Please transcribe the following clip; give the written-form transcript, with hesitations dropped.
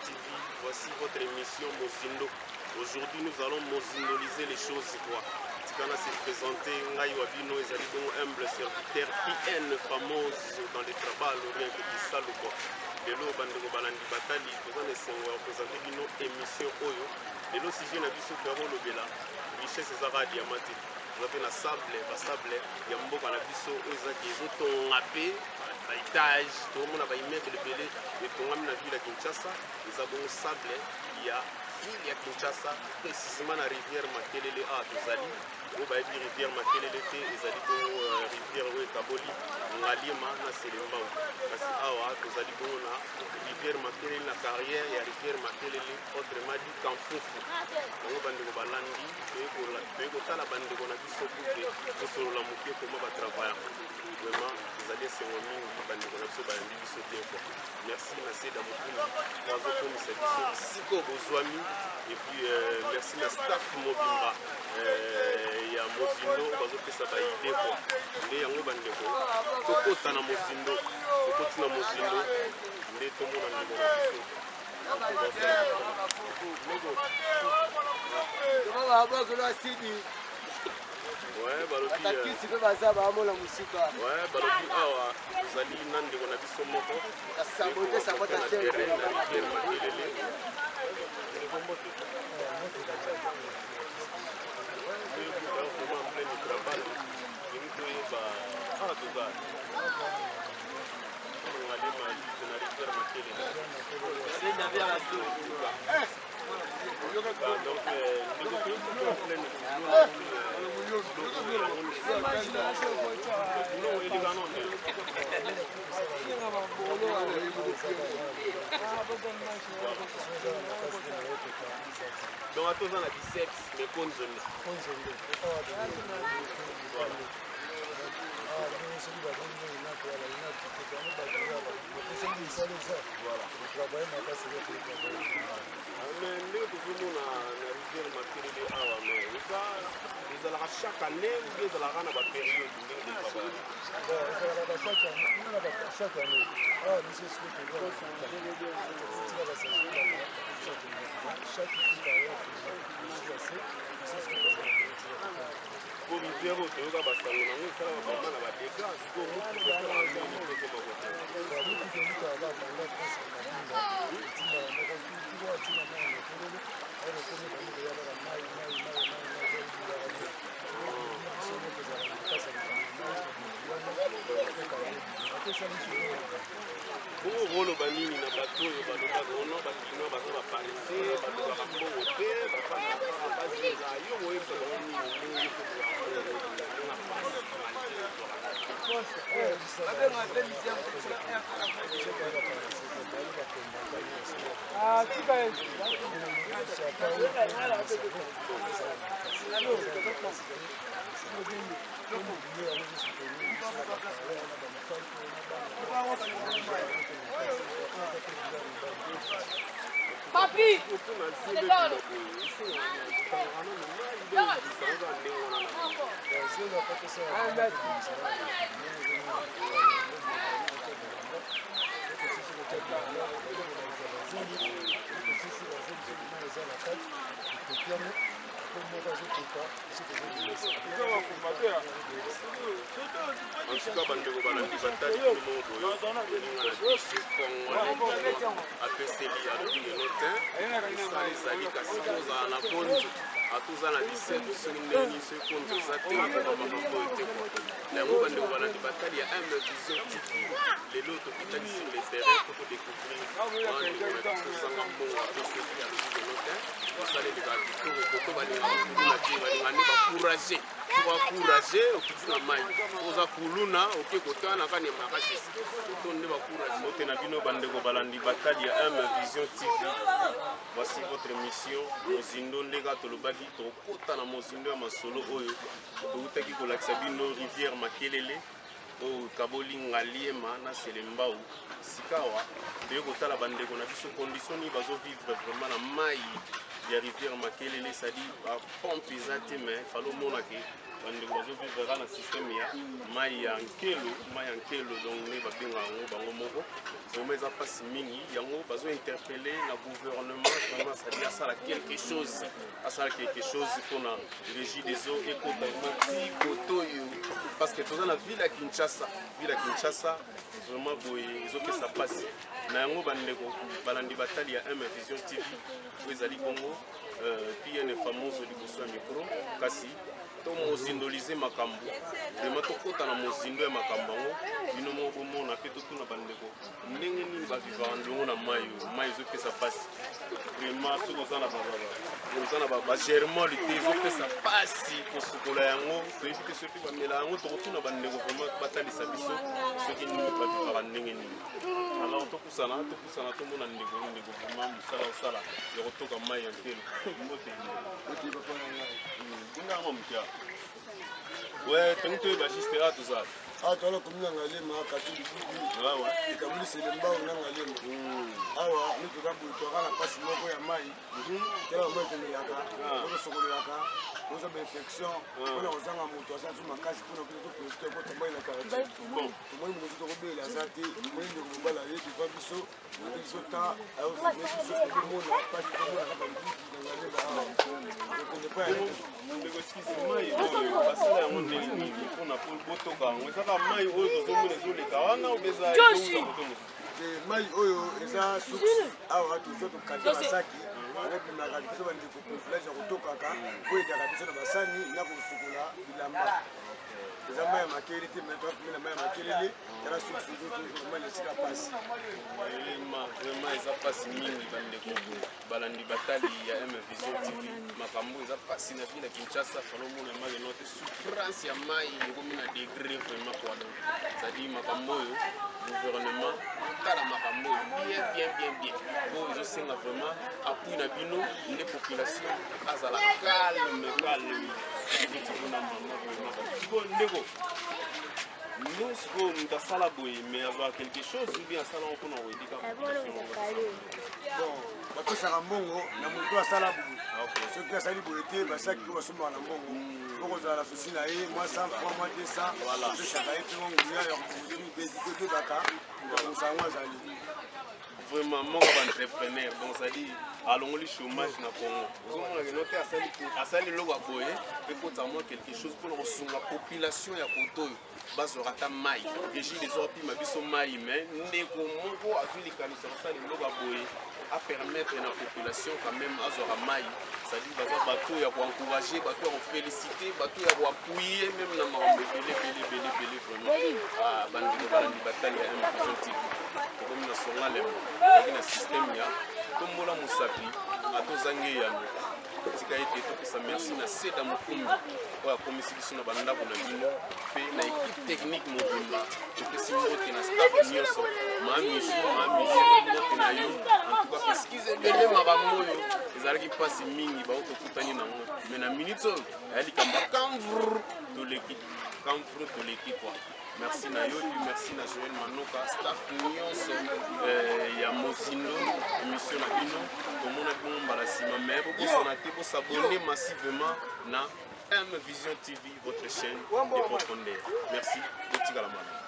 TV. Voici votre émission Mozindo. Aujourd'hui, nous allons mozindoliser les choses quoi. Tikana s'est présenté ngai wa bino ezali bongo humble serviteur PN fameuse dans les trabal rien que bisalu quoi. Lelo bandeko balandi batali toza na esengo ya kopresente bino émission oyo. Lelo sujet na biso toya kolobela richesse eza kaka diamant te. Toza mpe na sable, ba sable ya mboka na biso oyo ezaki ezotonga mpe ba étage tokomona ba immeuble ebele etongami na ville ya Kinshasa eza bongo sable ya ville ya Kinshasa précisément na rivière Makelele awa tozali oyo bayebi rivière Makelele te ezali bongo euh, rivière oyo ekaboli Ngaliema na Selembao kasi awa tozali bongo na rivière Makelele na carrière ya rivière Makelele autrement dit Kamfufu yango bandeko balandi toye kotala bandeko na biso kuke tosolola moke koma batravaillaka vraiment ezali esengo mingi bandeko na biso bayambi biso bien quoi merci na seda mokumbi po azokomisa biso bisika oyo bozwami et puis euh, merci na staff mobimba euh, ya mozindo oyo bazopesa baide quoi nde yango bandeko tokota na mozindo tokoti na mozindo nde tomona ndeko na biso. Batakisi mpe baza baamona mosika. Balobi awa tozali na ndeko na biso moko sabote sabota te. Awa toza Donc atoza na biceps mais konzonde. Voilà. Mais ndenge tozomona na rivière Makelele awa mais eza ezalaka chaque année ou bien ezalaka na baperiode ndenge ezalaka chaque année awa biso soki totika basaison chaque Po rivière oyo toyoka ba sango nango esalaka vraiment na ba degats sikoyo mutuka esalaka ndenge nini po ekoma kote? Mutuka elukaka kaka banda prince Kabinda etindaka moko tuku atina mwana makelele ayo ekomi ebandi koya kaka mai mai mai mai mai ezobulaka te biso moko ezalaka makasi ya kokanga mai kobulana atesali Bongo okoloba nini na bato oyo balobaka ono bakino baza ba paresse balobaka mbongo te bafandaka kaka bazinga yo koyebisa bango nini ndenge yo na pasi malgre ozwaka? Papi! En tout cas, bandeko balandi batali bino moko boye moninga na biso congolais apeseli alobi lelo te mosala ezali kasi kozala na konzo ata oza na 17 soki ndenge nini soki konzo eza te okoka makambo oyo te kua na yango bandeko balandi batali ya M Vision TV lelo tokitaki sur le terrain po kodécouvrir wana ndeko na biso zanga mbongo apeseli alobi lelo te mosala elekaka kitoko koto balingaka kuluna te balingaka nde bacourage oza courage okiti na mai oza kuluna oke kotana kani makasi to nde bacourage. Mbote na bino bandeko balandi batali ya M Vision TV. Voici votre émission Mozindo. Ndeka tolobaki tokota na mozindo ya masolo oyo toutaki kolakisa bino rivière Makelele oyo ekaboli Ngaliema na Selembao. Sikawa toye kotala bandeko na biso condition nini bazovivre vraiment na mai ya rivière Makelele, c'est-à-dire ba pompe eza te mais falo omona ke Bandeko bazovivre kaka na système ya mai ya nkelo, mai ya nkelo, donc nde babengaka yango bango moko. Vraiment eza mpasi mingi, yango bazo-interpelle na gouvernement vraiment, c'est-à-dire asala quelque chose, asala quelque chose mpona Régie des eaux ekota vraiment ti koto oyo, parce que toza na ville ya Kinshasa, ville ya Kinshasa vraiment boye ezopesa mpasi na yango. Bandeko balandi batali ya M Vision TV, oyo ezali bongo PN Famoso liboso ya micro, kasi tomozindolize makambo vraiment, tokɔta na mozindo ya makambo yango, bino moko bomona mpe totuna bandeko ndenge nini bavivaka ndongo na mai oyo. Mai ezopesa mpasi vraiment, soki oza na oza na bagermole te, ezopesa mpasi kosukola yango. Toyebi te soki bamela yango. Tokotuna bandeko vraiment batalisa biso soki nini bavivaka ndenge nini. Alors topusana, topusana, tomona ndeko. Ndeko, vraiment mosala osala ya kotoka mai ya nkelo, mbote. Bungama mokia we tongi toyeba juste awa tozala. Awa toala komi na Ngalema, kati Libubi, ekamoli Selembao na Ngalema. Awa nde toza boye, toaka na mpasi moko ya mai. Tala, mai tomelaka, tosokolelaka, tozwa bainfection mpona kozanga moto aza so makasi mpona toprofite kota mai na quartier. Tomoni moto tokobela aza te. Tomoni ndeko mobala ye devant biso, ape biso ta ayofilme biso, tokomona mpasi, tomona kaka Libubi na Ngalema awa, tokende pa. Ndeko, excuse, mai oyo basala yango ndenge nini mpona botoka yango? Ezaka mai oyo tozomona ezoleka wana obe eza kote mosusu? Mai oyo eza source. Awa tozwa, tokate basaki, ebimaka biso bandeko privilège ya kotokaka po edaka biso na basani na kosukola bilamba. Eza mai ya makelele te, mais toapime na mai ya makelele. Tala source, mai na esika pasi. Vraiment, vraiment eza mpasi mingi. Bandeko balandi batali ya M Vision TV, makambo eza mpasi na ville ya Kinshasa. Falomona mai no te, souffrance ya mai ekomi na degré vraiment quoi. Donc c'est-à-dire makambo oyo, gouvernement tala makambo oyo bien, bien, bien, bien, po ezosenga vraiment appui na bino nde population azala calme, calme. Neti kuna mama, vraiment sikoyo ndeko no, sikoyo moto asala boye, mais azwaka quelque chose ou bien asala ngo mpona koyedika population? Bon, bapesaka mbongo na moto asala boye. Soki asali boye te, basaki oyo basombaka na mbongo, okozala na souci na ye mwa 100 franc, mwa 200, opesaka ye mpe mwa nguya ya kobebaka moto yango azali. Vraiment moko baentrepreneur, bon, c'est-à-dire alongoli chômage na Congo. Ozomona keno te, asali eloko ya boye ekota mwa quelque chose mpona kosunga population ya koto oyo bazwaka ata mai. Régide ezwaka biso mai, mais ndeko moko azwi likanisi ya kosala eloko ya boye, apermettre na population quand même azwaka mai. C'est-à-dire baza bato ya koencourager, bato ya koféliciter, bato ya koappuyer même na makambo ebele, ebele, ebele, ebele vraiment. Bandeko balandi batali ya M Vision TV, tokomi na songalemo, toki na système ya tombola mosapi atozangi eyano. Tika ete topesa merci na Seda Mokumbi oyo akomisi biso na bandako na bino, mpe na équipe technique mobimba. Topesi mbote na staff nyonso, Mamishu, Mamishu, mbote na yo. En tout cas, excuse ebele, makambo oyo ezalaki mpasi mingi bao tokutani nango, mais na minute oyo eya likambo ya kamvr, toleki kamvr, toleki quoi. Merci na yo, puis merci na Joël Manoka, staff nyonso ya Mozindo émission na bino. Tomona bino mbala nsima, mais bobosana te bosabonner massivement na M Vision TV, votre chaîne de profondeur. Merci, botikala malamu.